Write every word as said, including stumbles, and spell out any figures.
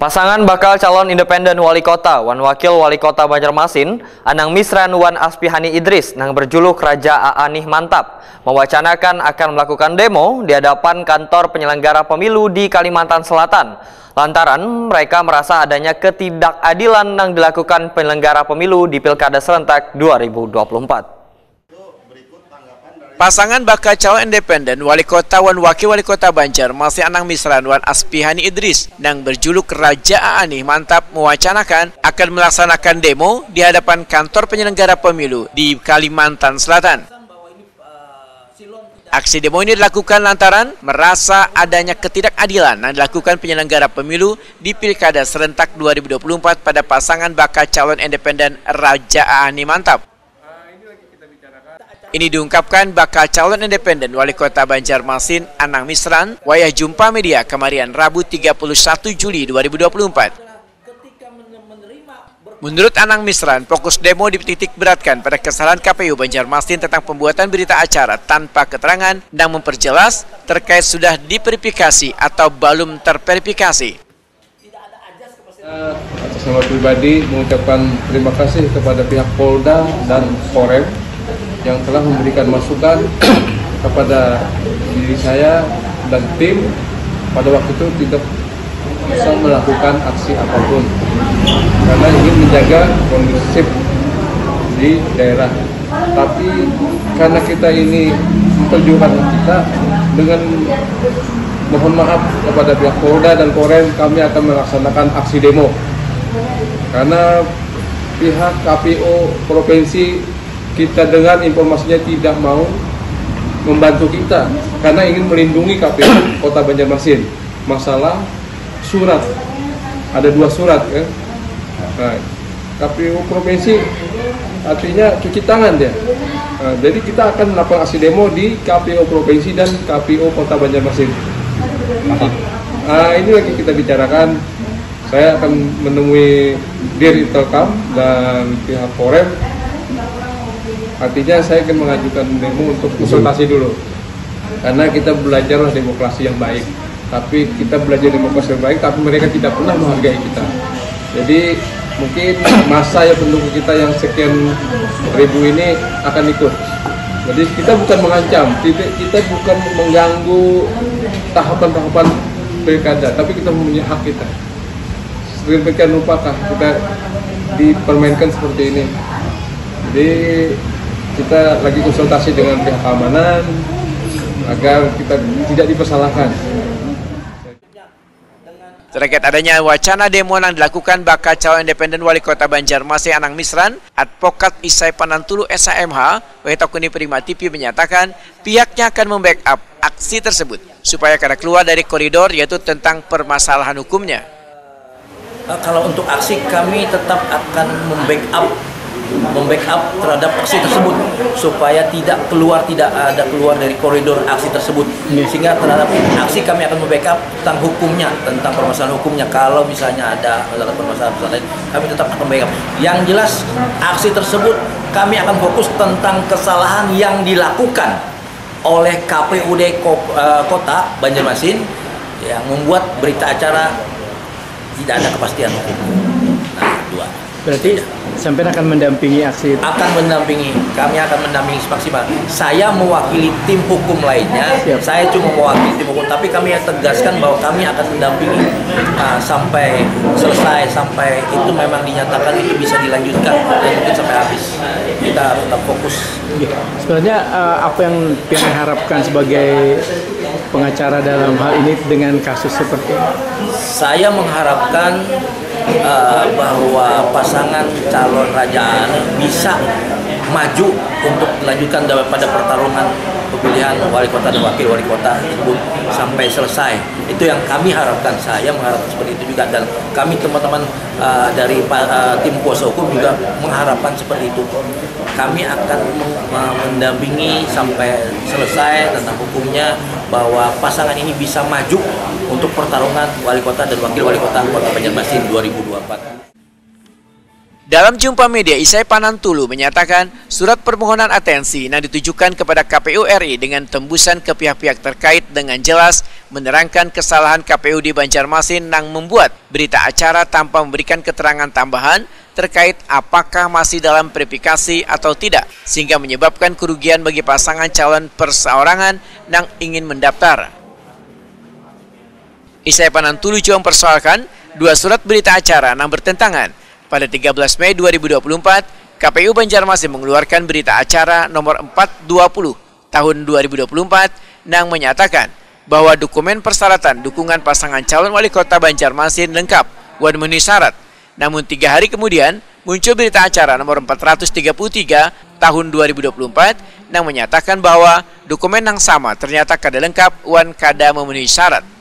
Pasangan bakal calon independen wali kota wan wakil wali kota Banjarmasin, Anang Misran wan Aspihani Idris nang berjuluk Raja Aanih Mantap, mewacanakan akan melakukan demo di hadapan kantor penyelenggara pemilu di Kalimantan Selatan. Lantaran mereka merasa adanya ketidakadilan yang dilakukan penyelenggara pemilu di Pilkada serentak dua ribu dua puluh empat. Pasangan bakal calon independen wali kota wan wakil wali kota Banjar masih Anang Misran wan Aspihani Idris nang berjuluk Raja Aanih Mantap mewacanakan akan melaksanakan demo di hadapan kantor penyelenggara pemilu di Kalimantan Selatan. Aksi demo ini dilakukan lantaran merasa adanya ketidakadilan yang dilakukan penyelenggara pemilu di Pilkada serentak dua ribu dua puluh empat pada pasangan bakal calon independen Raja Aanih Mantap. Ini diungkapkan bakal calon independen Wali Kota Banjarmasin, Anang Misran, wayah jumpa media kemarian Rabu tiga puluh satu Juli dua ribu dua puluh empat. Menurut Anang Misran, fokus demo dititik beratkan pada kesalahan K P U Banjarmasin tentang pembuatan berita acara tanpa keterangan dan memperjelas terkait sudah diverifikasi atau belum terverifikasi. Atas nama pribadi mengucapkan terima kasih kepada pihak Polda dan Korem yang telah memberikan masukan kepada diri saya dan tim pada waktu itu tidak bisa melakukan aksi apapun karena ingin menjaga kondusif di daerah. Tapi karena kita ini memperjuangkan kita, dengan mohon maaf kepada pihak Polda dan Korem, kami akan melaksanakan aksi demo karena pihak K P U provinsi kita dengar informasinya tidak mau membantu kita karena ingin melindungi K P U Kota Banjarmasin masalah surat, ada dua surat ya. Nah, K P U provinsi artinya cuci tangan dia. Nah, jadi kita akan melakukan aksi demo di K P U provinsi dan K P U Kota Banjarmasin. Nah, ini lagi kita bicarakan. Saya akan menemui Dir Intelkam dan pihak Korem. Artinya saya akan mengajukan demo untuk konsultasi dulu. Karena kita belajarlah demokrasi yang baik. Tapi kita belajar demokrasi yang baik, tapi mereka tidak pernah menghargai kita. Jadi mungkin masa yang pendukung kita yang sekian ribu ini akan ikut. Jadi kita bukan mengancam, kita, kita bukan mengganggu tahapan-tahapan pilkada, tapi kita mempunyai hak kita. Sedemikian rupakah kita dipermainkan seperti ini. Jadi kita lagi konsultasi dengan pihak keamanan agar kita tidak dipersalahkan. Terkait adanya wacana demo yang dilakukan bakal calon independen wali kota Banjarmasin Anang Misran, Advokat Isai Panantulu S H M H, Wetakuni Prima T V menyatakan pihaknya akan membackup aksi tersebut supaya kada keluar dari koridor yaitu tentang permasalahan hukumnya. Eh, kalau untuk aksi kami tetap akan membackup membackup terhadap aksi tersebut supaya tidak keluar tidak ada keluar dari koridor aksi tersebut sehingga terhadap aksi kami akan membackup tentang hukumnya tentang permasalahan hukumnya kalau misalnya ada ada permasalahan lain kami tetap akan membackup yang jelas aksi tersebut kami akan fokus tentang kesalahan yang dilakukan oleh K P U D eh, Kota Banjarmasin yang membuat berita acara tidak ada kepastian hukum. Nah, dua. Berarti sampai akan mendampingi aksi itu? Akan mendampingi, kami akan mendampingi maksimal. Saya mewakili tim hukum lainnya, Siap. saya cuma mewakili tim hukum, tapi kami tegaskan bahwa kami akan mendampingi uh, sampai selesai, sampai itu memang dinyatakan itu bisa dilanjutkan, dilanjutkan sampai habis. Kita tetap fokus. Sebenarnya uh, apa yang yang harapkan sebagai pengacara dalam hal ini dengan kasus seperti ini? Saya mengharapkan uh, bahwa pasangan calon raja bisa maju untuk melanjutkan pada pertarungan pemilihan wali kota dan wakil wali kota tersebut sampai selesai. Itu yang kami harapkan. Saya mengharapkan seperti itu juga dan kami teman-teman uh, dari uh, tim kuasa hukum juga mengharapkan seperti itu. Kami akan mendampingi sampai selesai tentang hukumnya bahwa pasangan ini bisa maju untuk pertarungan wali kota dan wakil wali kota Kota Banjarmasin dua ribu dua puluh empat. Dalam jumpa media, Isai Panantulu menyatakan surat permohonan atensi yang ditujukan kepada K P U R I dengan tembusan ke pihak-pihak terkait dengan jelas menerangkan kesalahan K P U D Banjarmasin nang membuat berita acara tanpa memberikan keterangan tambahan terkait apakah masih dalam verifikasi atau tidak, sehingga menyebabkan kerugian bagi pasangan calon perseorangan nang ingin mendaftar. Isai Panantulu jua mempersoalkan dua surat berita acara nang bertentangan. Pada tiga belas Mei dua ribu dua puluh empat, K P U Banjarmasin mengeluarkan berita acara nomor empat dua puluh tahun dua ribu dua puluh empat nang menyatakan bahwa dokumen persyaratan dukungan pasangan calon wali kota Banjarmasin lengkap wan memenuhi syarat. Namun tiga hari kemudian, muncul berita acara nomor empat ratus tiga puluh tiga tahun dua ribu dua puluh empat nang menyatakan bahwa dokumen yang sama ternyata kada lengkap wan kada memenuhi syarat.